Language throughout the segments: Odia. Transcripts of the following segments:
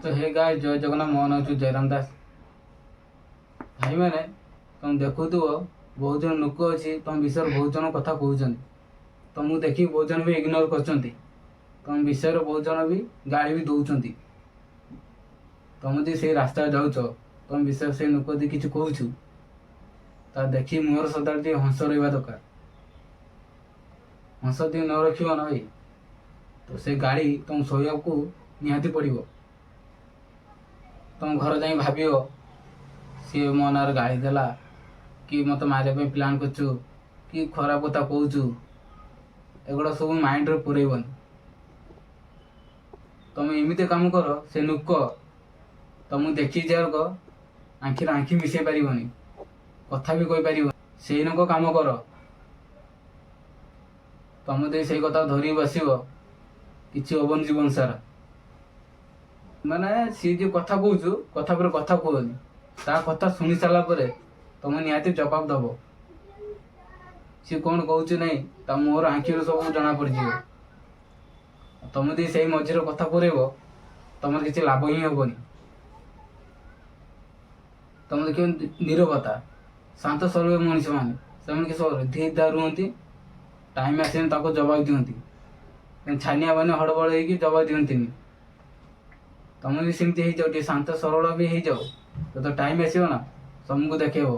ତ ହେ ଗାଇସ୍, ଜୟ ଜଗନ୍ନାଥ। ମୋ ନାଁ ହେଉଛି ଜୟରାମ ଦାସ। ଭାଇମାନେ, ତମେ ଦେଖୁଥିବ, ବହୁତ ଜଣ ଲୋକ ଅଛି, ତମ ବିଷୟରେ ବହୁତ ଜଣ କଥା କହୁଛନ୍ତି। ତମକୁ ଦେଖିକି ବହୁତ ଜଣ ବି ଇଗ୍ନୋର କରୁଛନ୍ତି। ତମ ବିଷୟରେ ବହୁତ ଜଣ ବି ଗାଳି ବି ଦଉଛନ୍ତି। ତମେ ଯଦି ସେଇ ରାସ୍ତାରେ ଯାଉଛ, ତମ ବିଷୟରେ ସେଇ ଲୋକ ଯଦି କିଛି କହୁଛୁ, ତା ଦେଖି ମୁହଁର ସଦାବେଳେ ଟିକେ ହସ ରହିବା ଦରକାର। ହସ ଟିକେ ନ ରଖିବ ନା ଭାଇ, ତ ସେ ଗାଳି ତମକୁ ସହିବାକୁ ନିହାତି ପଡ଼ିବ। ତମ ଘରେ ଯାଇ ଭାବିବ, ସିଏ ମୋ ନାଁରେ ଗାଳି ଦେଲା କି ମୋତେ ମାରିବା ପାଇଁ ପ୍ଲାନ୍ କରୁଛୁ କି ଖରାପ କଥା କହୁଛୁ, ଏଗୁଡ଼ା ସବୁ ମାଇଣ୍ଡରେ ପୁରେଇବନି। ତମେ ଏମିତି କାମ କର, ସେ ଲୋକ ତମକୁ ଦେଖିକି ଯାକ ଆଖିରେ ଆଖି ମିଶେଇ ପାରିବନି, କଥା ବି କହିପାରିବନି। ସେଇ ଲୋକ କାମ କର। ତମେ ଯଦି ସେଇ କଥା ଧରିକି ବସିବ, କିଛି ହବନି ଜୀବନ ସାରା। ମାନେ ସିଏ ଯୋଉ କଥା କହୁଛୁ, କଥା ପରେ କଥା କୁହନି। ତା କଥା ଶୁଣି ସାରିଲା ପରେ ତମେ ନିହାତି ଜବାବ ଦବ। ସିଏ କଣ କହୁଛି ନାହିଁ, ତା ମୁହଁର ଆଖିରୁ ସବୁ ଜଣା ପଡିଯିବ। ତମେ ଯଦି ସେଇ ମଝିରେ କଥା ପୁରେଇବ, ତମର କିଛି ଲାଭ ହିଁ ହବନି। ତମେ ଦେଖିବ, ନିରବତା, ଶାନ୍ତ ସରଳ ମଣିଷ ମାନେ, ସେମାନେ କିଛି ଧୀର ଧାର ରୁହନ୍ତି। ଟାଇମ୍ ଆସିଲେ ତାକୁ ଜବାବ ଦିଅନ୍ତି। ଛାନିଆ ମାନେ ହଡ଼ବଡ଼ ହେଇକି ଜବାବ ଦିଅନ୍ତିନି। ତମେ ବି ସେମିତି ହେଇଯାଅ, ଟିକେ ଶାନ୍ତ ସରଳ ବି ହେଇଯାଅ। ତ ଟାଇମ୍ ଆସିବ ନା, ତମକୁ ଦେଖେଇବ।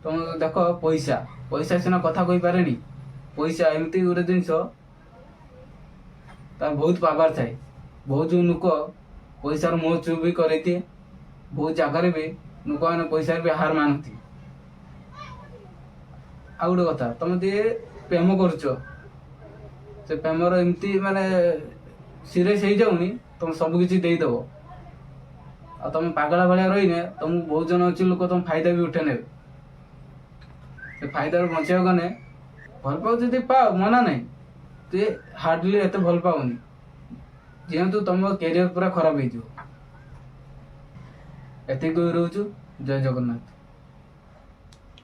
ତମେ ଦେଖ, ପଇସା, ପଇସା ସିନା କଥା କହିପାରେନି। ପଇସା ଏମିତି ଗୋଟେ ଜିନିଷ, ତାର ବହୁତ ପାୱାର ଥାଏ। ବହୁତ ଲୋକ ପଇସାର ମୋହ ଚୁପ୍ ବି କରେଇଦିଏ। ବହୁତ ଜାଗାରେ ବି ଲୋକମାନେ ପଇସାରେ ବି ହାର ମାନନ୍ତି। ଆଉ ଗୋଟେ କଥା, ତମେ ଟିକେ ପ୍ରେମ କରୁଛ, ସେ ପ୍ରେମର ଏମିତି ମାନେ ସିରିୟସ୍ ହେଇଯାଉନି, ତମେ ସବୁ କିଛି ଦେଇଦବ। ଆଉ ତମେ ପାଗଳା ଭଳିଆ ରହିନେ, ତମକୁ ବହୁତ ଜଣ ଅଛି ଲୋକ ତମ ଫାଇଦା ବି ଉଠେଇ ନେବେ। ସେ ଫାଇଦାରୁ ବଞ୍ଚିବାକୁ ଗଲେ, ଭଲ ପାଉ ଯଦି ପାଅ, ମନା ନାହିଁ। ତୁଏ ହାର୍ଡଲି ଏତେ ଭଲ ପାଉନି, ଯେହେତୁ ତମ କ୍ୟାରିୟର ପୁରା ଖରାପ ହେଇଯିବ। ଏତିକି କହି ରହୁଛୁ। ଜୟ ଜଗନ୍ନାଥ।